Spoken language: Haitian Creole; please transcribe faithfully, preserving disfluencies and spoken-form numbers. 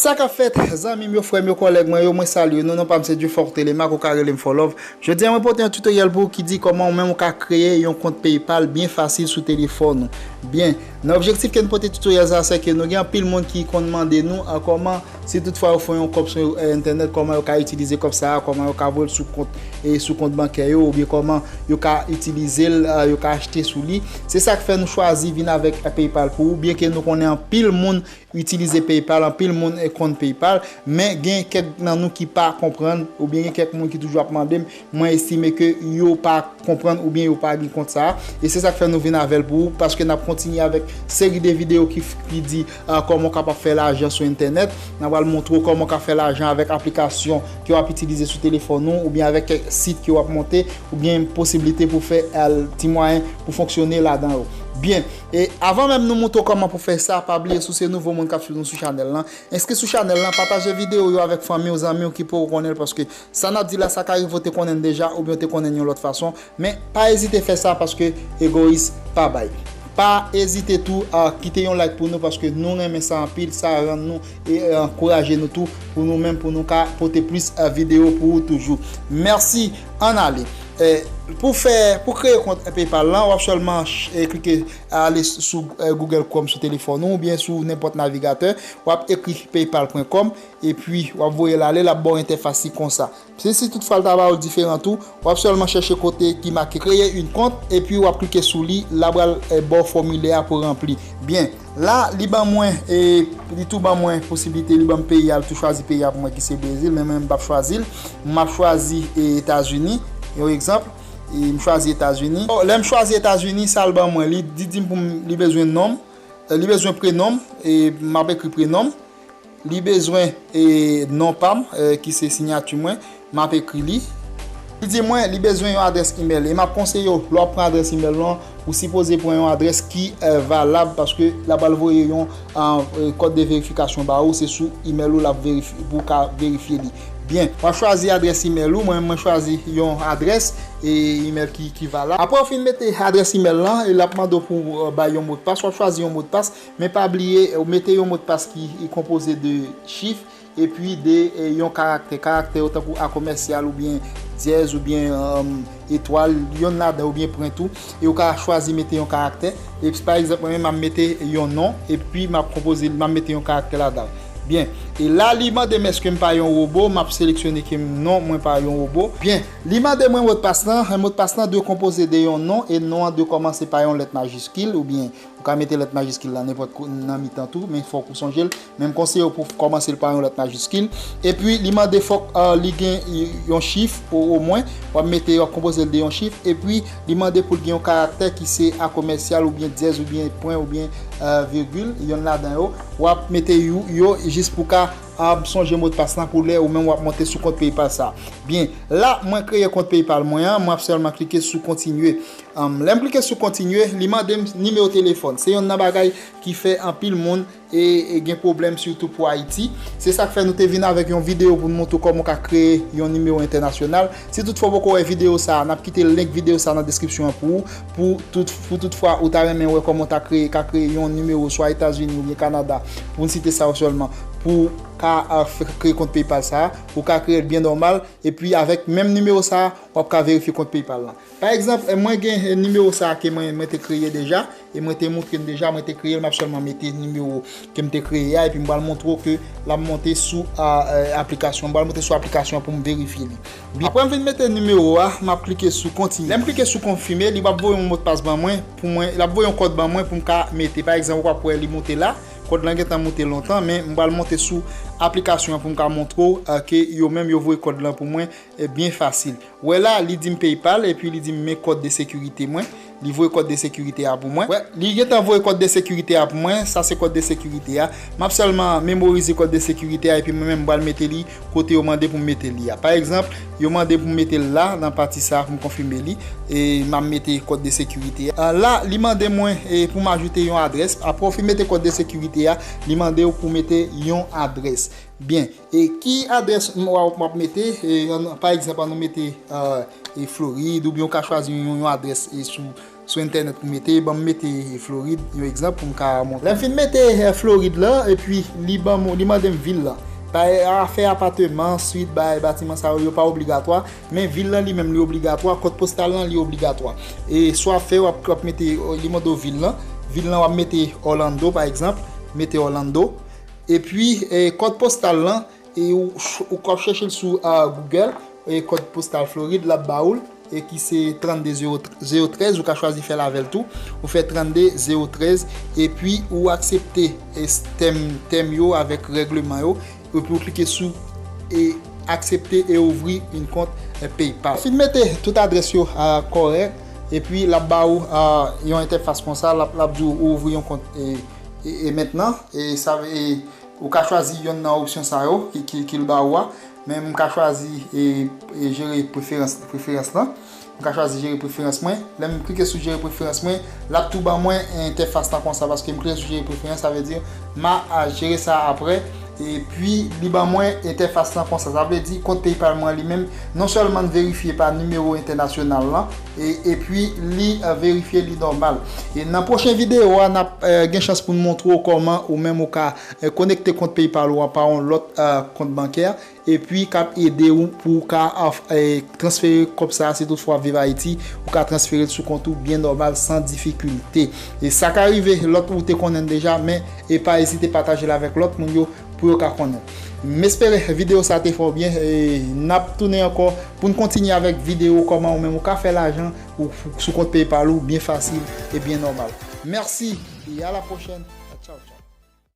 Sa k ap fèt, zanmi m yo, frè m yo, kòlèg mwen yo, mwen salye nou. Non pa m se Dieufort Telemaque, ou ka rele m Fò Love. Jodi a, mwen pote yon tutoriel pou ou ki di kòman ou menm ou ka kreye yon kont PayPal byen fasil sou telefòn ou. Byen, nan objektif ke n pote tutoriel sa, se ke nou gen anpil moun ki konn mande nou, a, kòman, si toutfwa yo fè yon kòb sou, e, entènèt, kòman yo ka itilize kòb sa a, kòman yo ka voye l sou kont, e, sou kont bankè yo, oubyen kòman yo ka itilize l, a, yo ka achte sou li. Se sa k fè nou chwazi vin avèk, e, PayPal pou ou, byen ke nou konnen anpil moun itilize PayPal, anpil moun, e, konn PayPal, men gen kèk nan nou ki pa konprann, oubyen gen kèk moun ki toujou ap mande m, mwen estime ke yo pa konprann oubyen yo pa gen kont sa a. E se sa k fè nou vin avè l pou ou, paske n ap kontinye avèk seri de videyo ki, ki di, a, kòman w kapab fè lajan sou entènèt. N ap pral montre w kòman w ka fè lajan avèk aplikasyon ke w ap itilize sou telefòn ou, oubyen avèk kèk sit ke w ap monte, ou gen posiblite pou fè, a, ti mwayen pou fonksyone ladan yo. Byen, e avan menm nou montre w kòman pou fè sa, pa bliye, si w se nouvo moun k ap swiv nou sou chanèl lan, enskri sou chanèl lan, pataje videyo yo avèk fanmi w, zanmi w ki poko konnen l, paske sa n ap di la, sa ka rive w te konnen l deja, oubyen w te konnen l yon lòt fason, men pa ezite fè sa, paske egoyis pa bay. Pa ezite tou a kite yon like pou nou, paske nou renmen sa anpil, sa rann nou e, e ankouraje nou tou pou nou menm, pou nou ka pote plis, e, videyo pou ou toujou. Mèsi, ann ale. E, pou fè, pou kreye kont PayPal lan, w ap sèlman ch-, e, klike, ale sou, e, Google Chrome sou telefòn ou, oubyen sou nenpòt navigatè, w ap ekri paypal pwen kòm, epi w ap voye l ale, l ap ba w entèfas li konsa. Se si toutfwa l ta ba w diferan tou, w ap sèlman chèche kote ki make créer une compte, epi w ap klike sou li, l ap pral, e, ba w fòmilè a pou ranpli. Byen, la, li ban mwen, e, li tou ban mwen posiblite, li ban m peyi a, l tou chwazi peyi a pou mwen ki se Brezil, men mwen m p ap chwazi l. M ap chwazi, e, Etazini, yon egzanp, e, m chwazi Etazini. Bon, lè m chwazi Etazini, sa l ban mwen, li di, di m pou m, li bezwen non m, e, li bezwen prenon m, e, m ap ekri prenon m. Li bezwen, e, non pa m, e, ki se siyati mwen, m ap ekri li. Li di mwen li bezwen yon adrès imèl. E m ap konseye w, lè w ap pran adrès imèl lan, ou sipoze pran yon adrès ki, e, valab, paske l ap al voye yon, e, e, kòd de verifikasyon ba ou, se sou imèl ou l ap verifye, pou w ka verifye li. Byen, w ap chwazi adrès imèl ou, mwen, mwen chwazi yon adrès, e, imèl ki, ki valab. Apre w fin mete adrès imèl lan, e l ap mande w pou, e, bay yon modpas, w ap chwazi yon modpas, men pa bliye, e, w mete yon modpas ki, ki konpoze de chif, epi de, e, yon karaktè. Karaktè yo tankou a komèsyal oubyen dyèz oubyen, e, etwal, yonn ladan oubyen pwen tou. E w ka chwazi mete yon karaktè. Epi pa egzanp, mwen menm m ap mete yon non, epi m ap konpoze, m ap mete yon karaktè ladan l. Byen. E la, li mande m èske m pa yon wobo, m ap seleksyone ke m non, mwen pa yon wobo. Byen. Li mande mwen modpas lan, e modpas lan dwe konpoze de yon non, e non an dwe kòmanse pa yon lèt majiskil oubyen Ou ka mete lèt majiskil la nenpòt ko-, nan mitan tou, men fòk ou sonje l. Men m konseye w pou w kòmanse l pa yon lèt majiskil. Epi, li mande fòk, e, li gen y-, yon chif, o, omwen. W ap mete, w ap konpoze l de yon chif. Epi, li mande pou l gen yon karaktè ki se a komèsyal oubyen dyèz oubyen pwen oubyen, e, vigil, yonn ladan yo. W ap mete yo, yo jis pou w ka, e, sonje modpas lan pou lè ou menm w ap monte sou kont PayPal sa. Byen, la, mwen kreye kont PayPal mwen an, mwen ap sèlman klike sou kontinye. Anm, lè m klike sou kontinye, li mande m nimewo telefòn. Se yonn nan bagay ki fè anpil moun e, e gen pwoblèm, sitou pou Ayiti. Se sa k fè nou te vin avèk yon videyo pou n montre w kòman w ka kreye yon nimewo entènasyonal. Si toutfwa w poko wè videyo sa a, n ap kite link videyo sa a nan deskripsyon an pou ou. Pou tout, pou toutfwa ou ta renmen wè kòman w ta kreye, ka kreye yon nimewo swa Etazini oubyen Kanada, pou n site sa yo sèlman, pou w ka, a, fè, kreye kont PayPal sa a, ou ka kreye l byen nòmal. Epi avèk menm nimewo sa a, w ap ka verifye kont PayPal lan. Pa egzanp, e, mwen gen, e, nimewo sa a ke mwen, mwen te kreye deja, e mwen te montre n deja, mwen te kreye l, m ap sèlman mete nimewo ke m te kreye a, epi m pral montre w ke l ap monte sou, a, e, aplikasyon, m pral monte sou aplikasyon pou m verifye li. Byen, apre m fin mete nimewo a, m ap klike sou kontinye. Lè m klike sou konfime, li p ap voye yon modpas ban mwen, pou mwen, l ap voye yon kòd ban mwen pou m ka mete. Pa egzanp, ou p ap wè li moute la, kòd lan gentan moute lontan, men m pral monte sou aplikasyon an pou m ka montre w, e, ke yo menm yo voye kòd lan pou mwen, e, byen fasil. Wè la, li di m PayPal, epi li di m men kòd de sekirite mwen. Li voye kòd de sekirite a pou mwen. Wè, li gentan voye kòd de sekirite a pou mwen. Sa se kòd de sekirite a. M ap sèlman memorize kòd de sekirite a, epi mwen menm m pral mete li kote yo mande pou m mete li a. Pa egzanp, yo mande pou m mete l la, nan pati sa a, pou m konfime li. E m ap mete kòd de sekirite a. A, la, li mande mwen, e, pou m ajoute yon adrès. Apre w fin mete kòd de sekirite a, li mande w pou w mete yon adrès. Byen. E ki adrès m, w ap, m ap mete? E, ann, pa egzanp, ann nou mete, e, e, Florid, oubyen w ka chwazi yon, yon adrès, e, sou, sou entènèt pou mete, ban m mete Florid, yon egzanp pou m ka montre. Lè m fin mete eh, Florid la, epi li ban m, li mande m vil la. Bay afè apateman, swit, bay batiman sa yo, yo pa obligatwa, men vil lan li menm li obligatwa, kòd postal lan li obligatwa. E sa w ap fè, w ap, w ap mete, li mande w vil lan, vil lan w ap mete Orlando pa egzanp, mete Orlando. Epi eh, kòd postal lan, e ou, ou ka chèche l sou ah, Google, e kòd postal Florid, l ap ba ou l, e ki se trannde zewo trèz, ou ka chwazi fè l avè l tou. Ou fè trannde zewo trèz, epi ou aksepte e tèm, tèm yo avèk règleman yo, epi ou klike sou e aksepte e ouvri yon kont eh, PayPal. Fin mete tout adrès yo ah, kòrèk, epi l ap ba ou ah, yon entèfas konsa, l ap, l ap di w ouvri yon kont e, e, e mentnan, e sa, e, ou ka chwazi yonn nan opsyon sa yo ki, ki, ki l ba ou a, men m ka chwazi e, e jere preferans, preferans lan. M ka chwazi jere preferans mwen. Lè m klike sou jere preferans mwen, l ap tou ban mwen entèfas lan konsa, paske m klike sou jere preferans, sa vle di m a, a jere sa apre. Epi li ban mwen entèfas lan konsa, sa vle di kont PayPal mwen li menm non sèlman l verifye pa nimewo entènasyonal lan, e, epi li eh, verifye li nòmal. E nan pwochen videyo a, n ap eh, gen chans pou n montre w kòman ou menm ou ka eh, konekte kont PayPal ou an pa yon lòt eh, kont bankè, epi k ap ede w pou w ka eh, transfere kòb sa a, si toutfwa w ap viv Ayiti, ou ka transfere l sou kont ou byen nòmal, san difikilte. E sa ka rive lòt ou te konnen l deja, men e pa ezite pataje l avèk lòt moun yo pou yo ka konnen. M espere videyo sa te fè w byen, e n ap tounen ankò pou n kontinye avèk videyo kòman ou menm ou ka fè lajan ou sou kont PayPal ou byen fasil e byen nòmal. Mèsi e a la pwochèn.